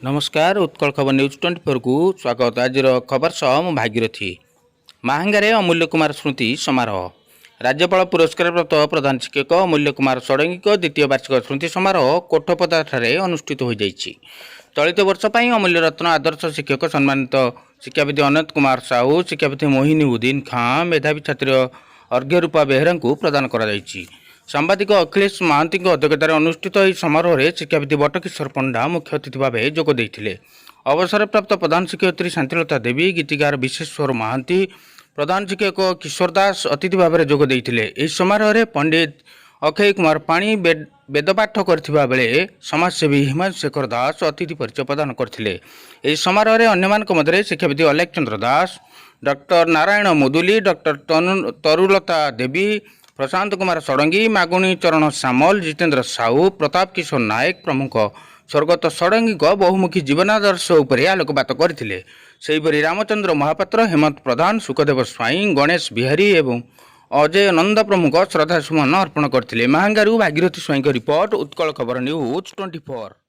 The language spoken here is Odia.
ନମସ୍କାର, ଉତ୍କଳ ଖବର ନ୍ୟୁଜ୍ 24କୁ ସ୍ୱାଗତ। ଆଜିର ଖବର ସହ ମୁଁ ଭାଗୀରଥୀ। ମାହାଙ୍ଗାରେ ଅମୂଲ୍ୟ କୁମାର ସ୍ମୃତି ସମାରୋହ। ରାଜ୍ୟପାଳ ପୁରସ୍କାରପ୍ରାପ୍ତ ପ୍ରଧାନ ଶିକ୍ଷକ ଅମୂଲ୍ୟ କୁମାର ଷଡ଼ଙ୍ଗୀଙ୍କ ଦ୍ୱିତୀୟ ବାର୍ଷିକ ସ୍ମୃତି ସମାରୋହ କୋଠପଦାଠାରେ ଅନୁଷ୍ଠିତ ହୋଇଯାଇଛି। ଚଳିତ ବର୍ଷ ପାଇଁ ଅମୂଲ୍ୟ ରତ୍ନ ଆଦର୍ଶ ଶିକ୍ଷକ ସମ୍ମାନିତ ଶିକ୍ଷାବିତ୍ ଅନନ୍ତ କୁମାର ସାହୁ, ଶିକ୍ଷାବିତ୍ ମୋହିନୀ ଉଦ୍ଦିନ ଖାଁ, ମେଧାବୀ ଛାତ୍ର ଅର୍ଘ୍ୟରୂପା ବେହେରାଙ୍କୁ ପ୍ରଦାନ କରାଯାଇଛି। ସାମ୍ବାଦିକ ଅଖିଳେଶ ମହାନ୍ତିଙ୍କ ଅଧ୍ୟକ୍ଷତାରେ ଅନୁଷ୍ଠିତ ଏହି ସମାରୋହରେ ଶିକ୍ଷାବିତ୍ ବଟକିଶୋର ପଣ୍ଡା ମୁଖ୍ୟ ଅତିଥି ଭାବେ ଯୋଗ ଦେଇଥିଲେ। ଅବସରପ୍ରାପ୍ତ ପ୍ରଧାନ ଶିକ୍ଷୟିତ୍ରୀ ଶାନ୍ତିଲତା ଦେବୀ, ଗୀତିକାର ବିଶ୍ୱେଶ୍ୱର ମହାନ୍ତି, ପ୍ରଧାନ ଶିକ୍ଷକ କିଶୋର ଦାସ ଅତିଥି ଭାବରେ ଯୋଗ ଦେଇଥିଲେ। ଏହି ସମାରୋହରେ ପଣ୍ଡିତ ଅକ୍ଷୟ କୁମାର ପାଣି ବେଦପାଠ କରିଥିବା ବେଳେ ସମାଜସେବୀ ହିମାଂଶୁ ଶେଖର ଦାସ ଅତିଥି ପରିଚୟ ପ୍ରଦାନ କରିଥିଲେ। ଏହି ସମାରୋହରେ ଅନ୍ୟମାନଙ୍କ ମଧ୍ୟରେ ଶିକ୍ଷାବିତ୍ ଅଲେଖ ଚନ୍ଦ୍ର ଦାସ, ଡକ୍ଟର ନାରାୟଣ ମୁଦୁଲି, ଡକ୍ଟର ତରୁଲତା ଦେବୀ, ପ୍ରଶାନ୍ତ କୁମାର ଷଡ଼ଙ୍ଗୀ, ମାଗୁଣୀ ଚରଣ ସାମଲ, ଜିତେନ୍ଦ୍ର ସାହୁ, ପ୍ରତାପ କିଶୋର ନାୟକ ପ୍ରମୁଖ ସ୍ୱର୍ଗତ ଷଡ଼ଙ୍ଗୀଙ୍କ ବହୁମୁଖୀ ଜୀବନାଦର୍ଶ ଉପରେ ଆଲୋକପାତ କରିଥିଲେ। ସେହିପରି ରାମଚନ୍ଦ୍ର ମହାପାତ୍ର, ହେମନ୍ତ ପ୍ରଧାନ, ସୁଖଦେବ ସ୍ୱାଇଁ, ଗଣେଶ ବିହାରୀ ଏବଂ ଅଜୟ ନନ୍ଦ ପ୍ରମୁଖ ଶ୍ରଦ୍ଧାସୁମନ ଅର୍ପଣ କରିଥିଲେ। ମାହାଙ୍ଗାରୁ ଭାଗୀରଥୀ ସ୍ୱାଇଁଙ୍କ ରିପୋର୍ଟ, ଉତ୍କଳ ଖବର ନ୍ୟୁଜ୍ 24।